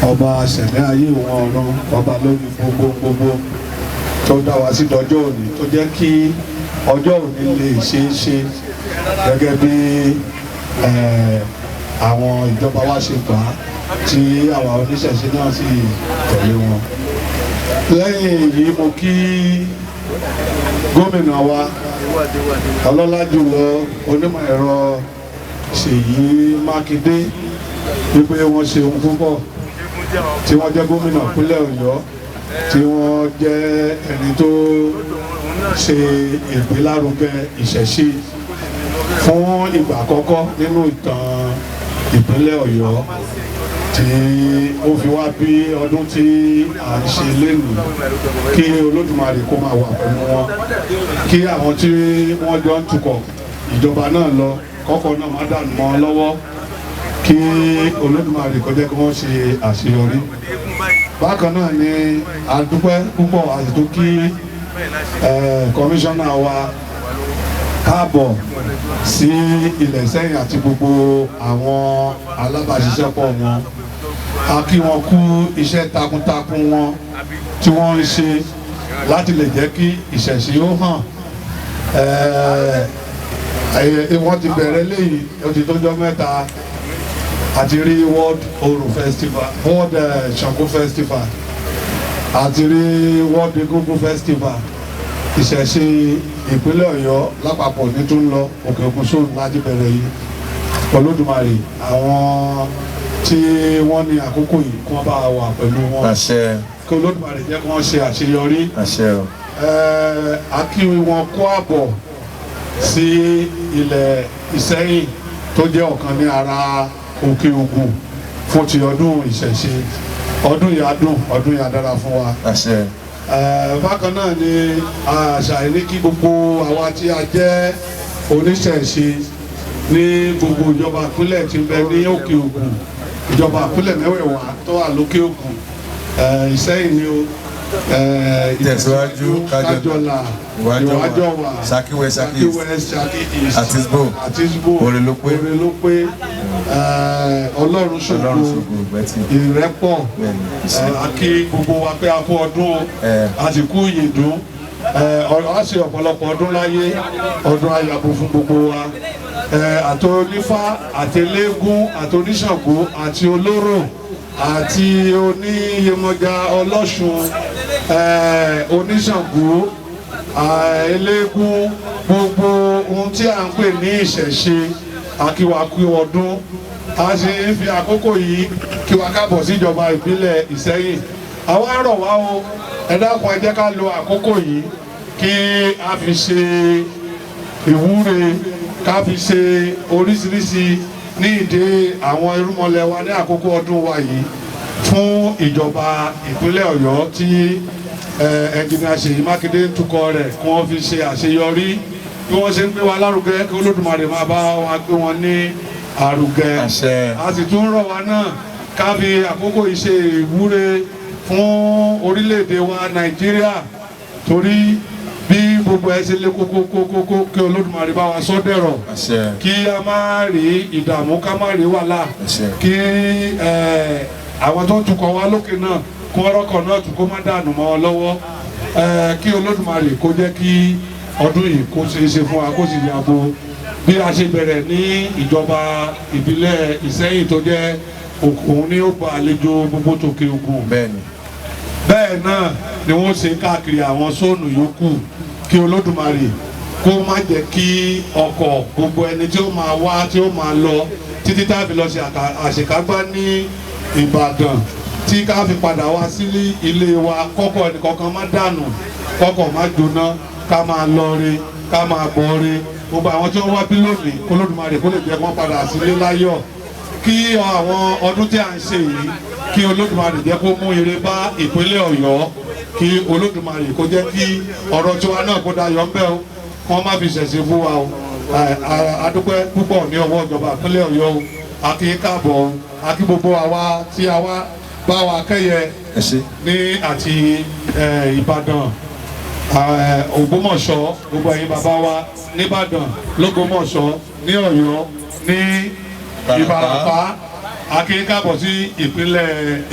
Ọba ṣẹ̀dá ayé wọn ọ̀run, ọba lórí gbogbo gbogbo, tó dá wa sí dọjọ́ òní, tó jẹ́ kí ọjọ́ òní lè ṣeé ṣe gẹ́gẹ́ bí àwọn ìjọba wa ṣe gbà á, tí àwa oníṣẹ̀ṣe náà sì tẹ̀lé wọn. Lẹ́yìn èyí, mo kí gómìnà wa ọlọ́lá jùlọ, onímọ̀ ẹ̀rọ Ṣèyí Mákindé, wípé wọ́n ṣe ohun púpọ̀, tí wọ́n jẹ́ gómìnà ìpínlẹ̀ Ọ̀yọ́, tí wọ́n jẹ́ ẹni tó ṣe ìgbélárugẹ ìṣẹ̀ṣe fún ìgbà àkọ́kọ́ nínú ìtàn ìpínlẹ̀ Ọ̀yọ́, tí ó fi wá bí ọdún tí à ń ṣe lẹ́nu. Kí Olódùmarè kó máa wà pẹ̀lú wọn, kí àwọn tí wọ́n jọ ń tukọ̀ ìjọba náà lọ kọ́kọ́ náà má dànù mọ́ ọ lọ́wọ́, kí Olódùmarè kó jẹ́ kí wọ́n ṣe àṣeyọrí. Bákan náà ni a dúpẹ́ púpọ̀ àti tó kí kọmíṣánná wa káàbọ̀ sí ilẹ̀ Sẹ́yìn àti gbogbo àwọn alábàáṣiṣẹ́pọ̀ wọn. A kí wọn kú iṣẹ́ takuntakun wọn tí wọ́n ń ṣe láti lè jẹ́ kí ìṣẹ̀ṣe ó hàn. Wọ́n ti bẹ̀rẹ̀ léyìí, ó ti tójọ́ mẹ́ta. Àti rí World Oro Festival, World Ṣàngó Festival, àti rí World Egungun Festival. Ìṣẹ̀ṣe ìpínlẹ̀ Ọ̀yọ́ lápapọ̀ ní tó ń lọ Òkè Òkun sóun láti bẹ̀rẹ̀ yìí. Olódùmarè, àwọn tí wọ́n ní àkókò yìí, kí wọ́n bá wà pẹ̀lú wọn. Àṣẹ. Kí Olódùmarè jẹ́ kí wọ́n ṣe àṣeyọrí. Àṣẹ o. A kí wọn kó àbọ̀ sí ilẹ̀ Ìsẹ́yìn, tó jẹ́ ọ̀kan ní ara Òkè Ògùn fún ti ọdún ìṣẹ̀ṣe. Ọdún yìí á dùn, ọdún yìí á dára fún wa. Àṣẹ. Bákan náà ni àṣà ní kí gbogbo àwa tí a jẹ́ oníṣẹ̀ṣe ní gbogbo ìjọba ìpínlẹ̀ tí ń bẹ ní Òkè Ògùn, ìjọba ìpínlẹ̀ mẹ́wẹ̀ẹ̀wá tó wà lókè Ògùn, Ìsẹ́yìn ni o, Ìtẹ̀síwájú, Kájọlà, Ìwájọwà, Ìwájọwà, Ṣakí West, Ṣakí Ṣakí East, West, Ṣakí East, Àtisbo, Àtisbo, Òrèlópé, Òrèlópé, Ọlọ́run ṣògo, Ọlọ́run ṣògo, Ìgbẹ́tì. Ìrẹ́pọ̀. Bẹ́ẹ̀ni. A kí gbogbo wa pé a kú ọdún o, a sì kú ìyèdún, a ṣe ọ̀pọ̀lọpọ̀ ọdún láyé. Ọdún ayàbò fún gbogbo wa. Àti onífá, àti eléégún, àti oníṣàngó, àti olóró, àti oníyemọja, ọlọ́ṣun, oníṣàngó, eléégún, gbogbo ohun tí à ń pè ní ìṣẹ̀ṣe, akíwakú ọdún. A sì ń fi àkókò yìí kí wa káàbọ̀ síjọba ìbílẹ̀ Ìsẹ́yìn. Àwa rọ̀ wá o, ẹ dákun, ẹ jẹ́ ká lo àkókò yìí kí a fi ṣe ìwúre, ká fi ṣe oríṣiríṣi ní ìdè àwọn irúnmọlẹ̀ wa ní àkókò ọdún wa yìí fún ìjọba ìpínlẹ̀ Ọ̀yọ́ tí ẹnjìnìà Ṣèyí Mákindé ń tukọ̀ rẹ̀, kí wọ́n fi ṣe àṣeyọrí. Bí wọ́n ṣe ń gbé wa lárugẹ, kí Olódùmarè máa bá wa gbé wọn ní àrùgẹ. Àṣẹ. A sì tún rọ̀ wá náà ká fi àkókò yìí ṣe ìwúre fún orílẹ̀-èdè wa Nàìjíríà, torí bí gbogbo ẹ ṣe lé kókókókókó, kí Olódùmarè bá wa sọ dẹ̀rọ̀. Àṣẹ. Kí a má rí ìdààmú, ká má rí wàhálà. Àṣẹ. Kí àwọn tó ń tukọ̀ wa lókè náà, kó ọrọ́kọ̀ náà tún kó má dànù mọ́ ọ lọ́wọ́. Kí Olódùmarè kó jẹ́ kí ọdún yìí kó ṣeé ṣe fún wa, kó sì yàgò bí a ṣe bẹ̀rẹ̀ ní ìjọba ìbílẹ̀ Ìsẹ́yìn, tó jẹ́ òun ní ó gba àlejò gbogbo tòkè Ògùn. Bẹ́ẹ̀ náà ni wọ́n ṣe káàkiri àwọn zone yòókù. Kí Olódùmarè kó má jẹ́ kí ọkọ̀ gbogbo ẹni tí ó máa wá, tí ó máa lọ, títí tá a fi lọ ṣe àṣekágbá ní Ìbàdàn, tí ká fi padà wá sí ilé wa, kọ́kọ́ ẹnìkankan má dànù, kọ́kọ́ má jóná, ká máa lọ re, ká máa bọ̀ re. Gbogbo àwọn tí wọ́n wá bí lónìí, kó Olódùmarè kó lè jẹ́ kí wọ́n padà sílé láyọ̀. Kí àwọn ọdún tí a ń ṣe yìí, kí Olódùmarè jẹ́ kó mú ire bá ìpínlẹ̀ Ọ̀yọ́. Kí Olódùmarè kó jẹ́ kí ọ̀rọ̀ tiwa náà kó dayọ̀ ńbẹ́ o, kí wọ́n má fi ṣẹ̀ṣẹ̀ fún wa o. A dúpẹ́ púpọ̀ ní ọwọ́ ìjọba ìpínlẹ̀ Ọ̀yọ́ o. A kí káàbọ̀ o, a kí gbogbo àwa tí a wá bá wa kẹ́yẹ Ẹ ṣé. ní àti Ìbàdàn, Ògbómọ̀ṣọ́, gbogbo ẹ̀yin bàbá wa nìbàdàn, lÓgbómọ̀ṣọ́, ní Ọ̀yọ́, ní Ìbàràpá. Ìbàràpá. Akin káàbọ̀ sí ìpínlẹ̀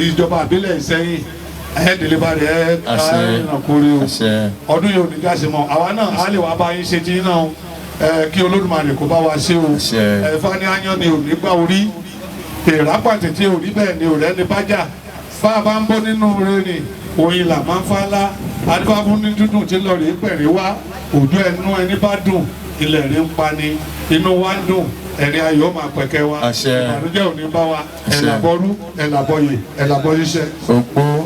ìjọba àbílẹ̀ Ìsẹ́yìn. Ẹ délébàrẹ̀ ẹ Àṣẹ. ìrànkóre o. Àṣẹ. Ọdún yìí ò ní jáse mọ́, àwa náà á lè wá bá yín ṣe tí náà o. Ẹ kí Olódùmarè kó bá wa ṣe o. Àṣẹ. Ẹ fani ayan ni ò ní gbá orí èèrà pàtẹ́tẹ́ ò rí bẹ́ẹ̀ ni ò rẹ́ni bájà bá a bá ń bọ́ nínú rere oyin là máa ń fa ńlá adífáfún ní dúdùn tí lọ rèé pẹ̀rín wá òjò ẹnu ẹni bá dùn ilẹ̀ rí ń pani inú wa ń dùn ẹ̀rín ayọ̀ máa pẹ̀kẹ́ wa. Àṣẹ. Ìbànújẹ́ ò ní bá wa. Àṣẹ. Ẹ̀làbọ̀rú, ẹ̀làbọ̀yè, ẹ̀làbọ̀ ṣiṣẹ́. Òpó.